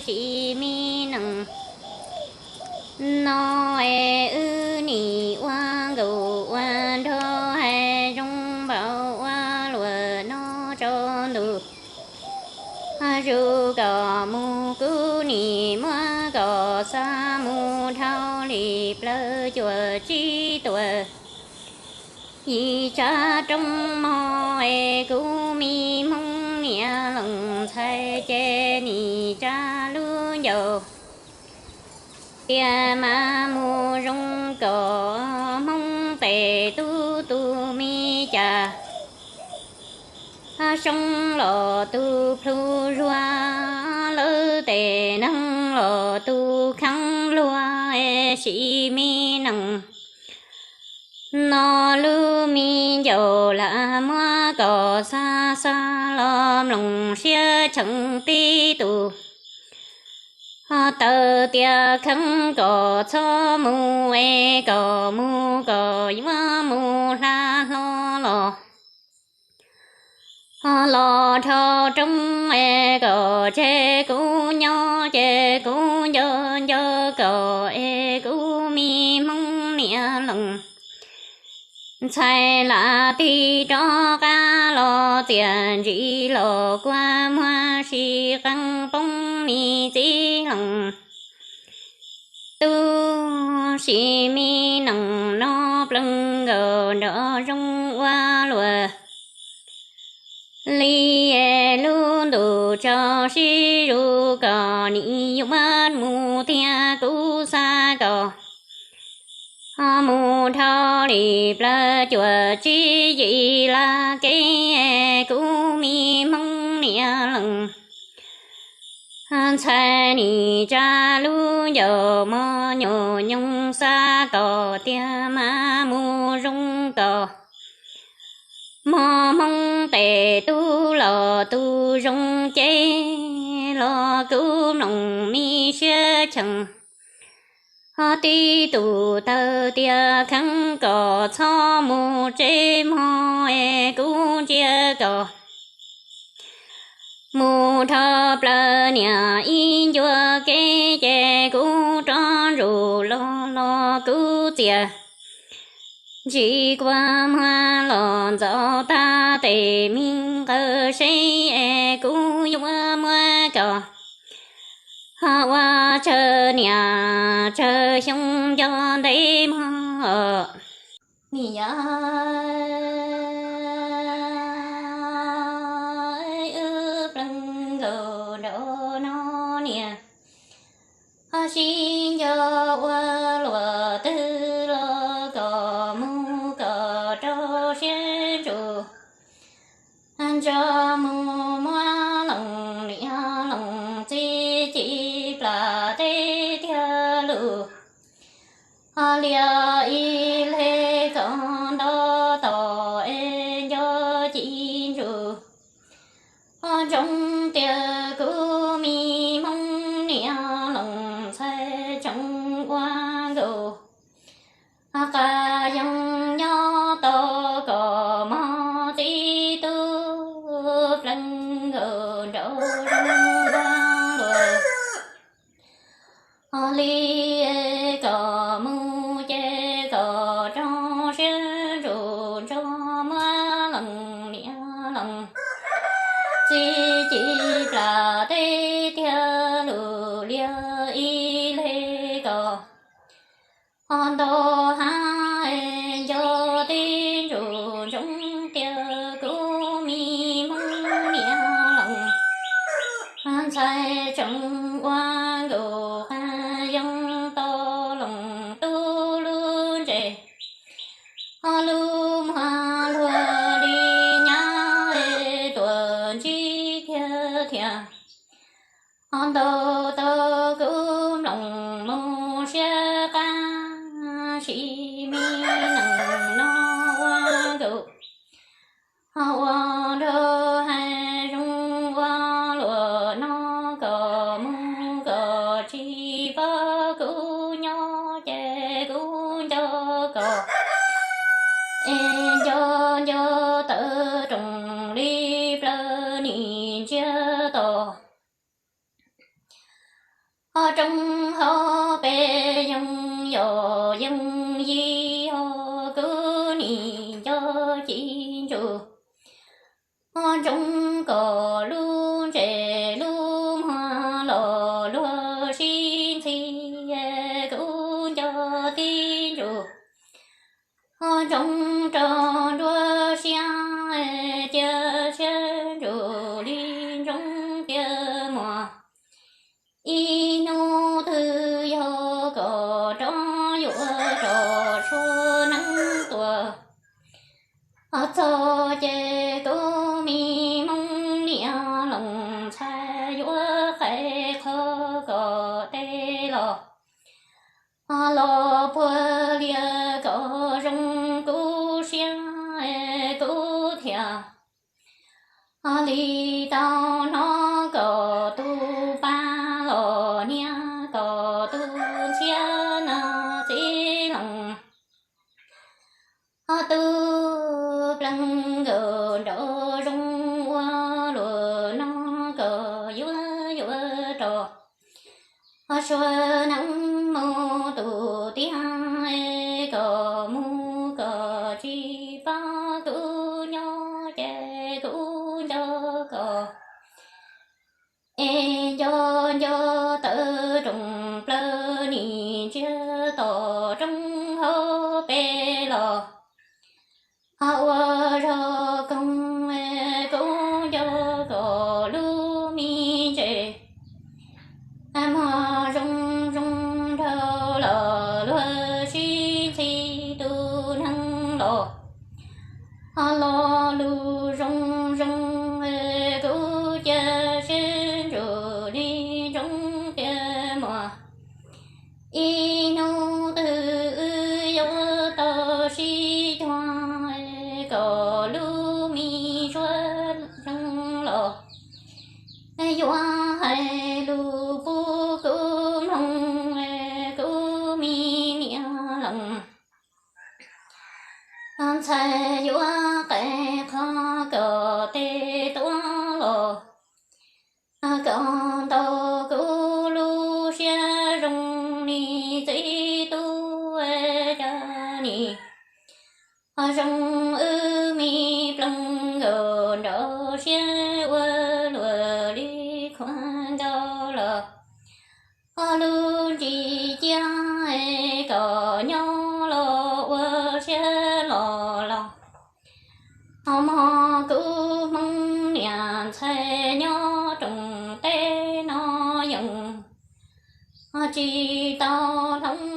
Sim me nees no es wb nim ua nkaus ua nrog hais zoo npaum ua luam no tsaus ntuj. Zus kom mus kuv nim muab kom xa mus dhau li plaws cuaj tsib tuam. Yim tsav roob mog es kuv me Hmoob niam lees ntxhais ces nim tsa lub ncauj tias mas mus zoo kom Hmoob tes tub tu me cas. Soob los tu plhu zuag, lawv tes neeg los tu kheev luag, sim me nees no lub me ncauj lam muab kom xa xa los mloog siab cheem tib tus. Ho taw tias kheev kom txhob mus es kom mus kom yuav mus hla hlo los ho los dhau roob es kom tseg kuv nyob ces kuv nco nco kom es kuv me Hmoob niam lees ntxhais lam tig rov qab los txias ntsim los kua muag sib qees poob nim txiv lees tub. Sim me nees no plees nkaus nrov zoo ua luam li es lub ntuj tsaus sib zus kom nim yuav mus tiag kuv xa kom ho mus dhau li plaws cuaj tsib yim laj kev es kuv me Hmoob niam lees ntxhais nim tsa lub ncauj mos nyuam nyoog xa kom tiag mas mus zoo kom mos Hmoob tes tub los tu zoo ces los kuv mloog me siab cheem. Ho tib tus taw tias kheev kom txhob mus tsev mog es kuv ntsia kom mus dhau plaws niam ib ncua kev ces kuv rov ntsuj los los kuv txias ntsim kua muag los ntxov tag tes me nqaws seb es kuv yuav muab kom ho ua tsawg niam tsawg xyoo nco ntev mog. Niam yau, wb plees nkaus nraum no niam, ho sib nco ua luam twg los kom mus kom rau siab ntsws. Nco mus muab loos niam loos txiv ci plam teb tiag lus. Ho lias ib hle kom nto tos es nco ci ntsws. Ho ntsoov tias kuv me Hmoob niam loos ntxhais tseem ua nkaus qas yees nyob tos kom mog txiv tub plees nkaus nraum zoov ua luam. Ho li kom mus ces kom rau siab ntsws nrog muab loos niam loos txiv ci plam teb tiag lus lias ib hle kom ho nto hav nco tib ntsws ntsoov tias kuv me Hmoob niam loos ntxhais tseem ua nkaus qas yees tos loos tub lub ntses. Ho lub muag luag li nyab tuam ntsib kiag thiab. Ho ntau tau kuv mloog mus siab qab sim me nees no ua nkaus ho ua nraug hais zoo ua luam no kom mus kom tsis paub kuv nyob ces kuv nco kom es nco nco tawm roos li plaws nim ntsiag tos. Roob hauv pes yeej yog yeej yig, kuv nim nco ci ntsuj. Ntsoov kom lub ntses lub muag los luag sib ntxhi, kuv nco tib ntsuj. Ntsoov rau nruab siab, cia siab ntsuj li ntsoov tiag muaj. Ib hnub twg yog kom rov yuav rau sua neeb tuaj txog ces kuv me Hmoob niam Loos Ntxhais yuav qe qhov kom tej los los puag lias kom zoo kuv siab kuv thiaj li tau hnov kom tus pa los niam kom tus ntxhiab na txiv Loos. Tus plees nkaus nraum zoov ua luaj no kom yuav yuav rau sua neeb mus tus tiag, kom mus kom tsis pab kuv nyob ces kuv nco kom es nco nco tawm rooj plaws nim ntsiag tom roob hauv pes los ua zog koog, kuv nco kom lub me ntses muag zoo zoo nraug los luag sib ntxhi tus neeg los lo lus zoo zoo, kuv cia siab ntsuj li ntsoov tiag muaj. Ib hnub twg wb yuav tau sib cuag, kom lub me suab zoo los yuav hais lus pub kuv mloog, kuv me niam Loos Ntxhais yuav qe qhov kom tej tuaj los kom ntaus kuv lub siab zoo li txiv tub, cas nim zoo wb me plees nkaus nraum siab ua luaj li khuam nkaus los lub ntsis ciab kom nyob los ua siab los los. Hos mog kuv Hmoob niam ntxhais nyob rooj teb no yeej tsis tau hloov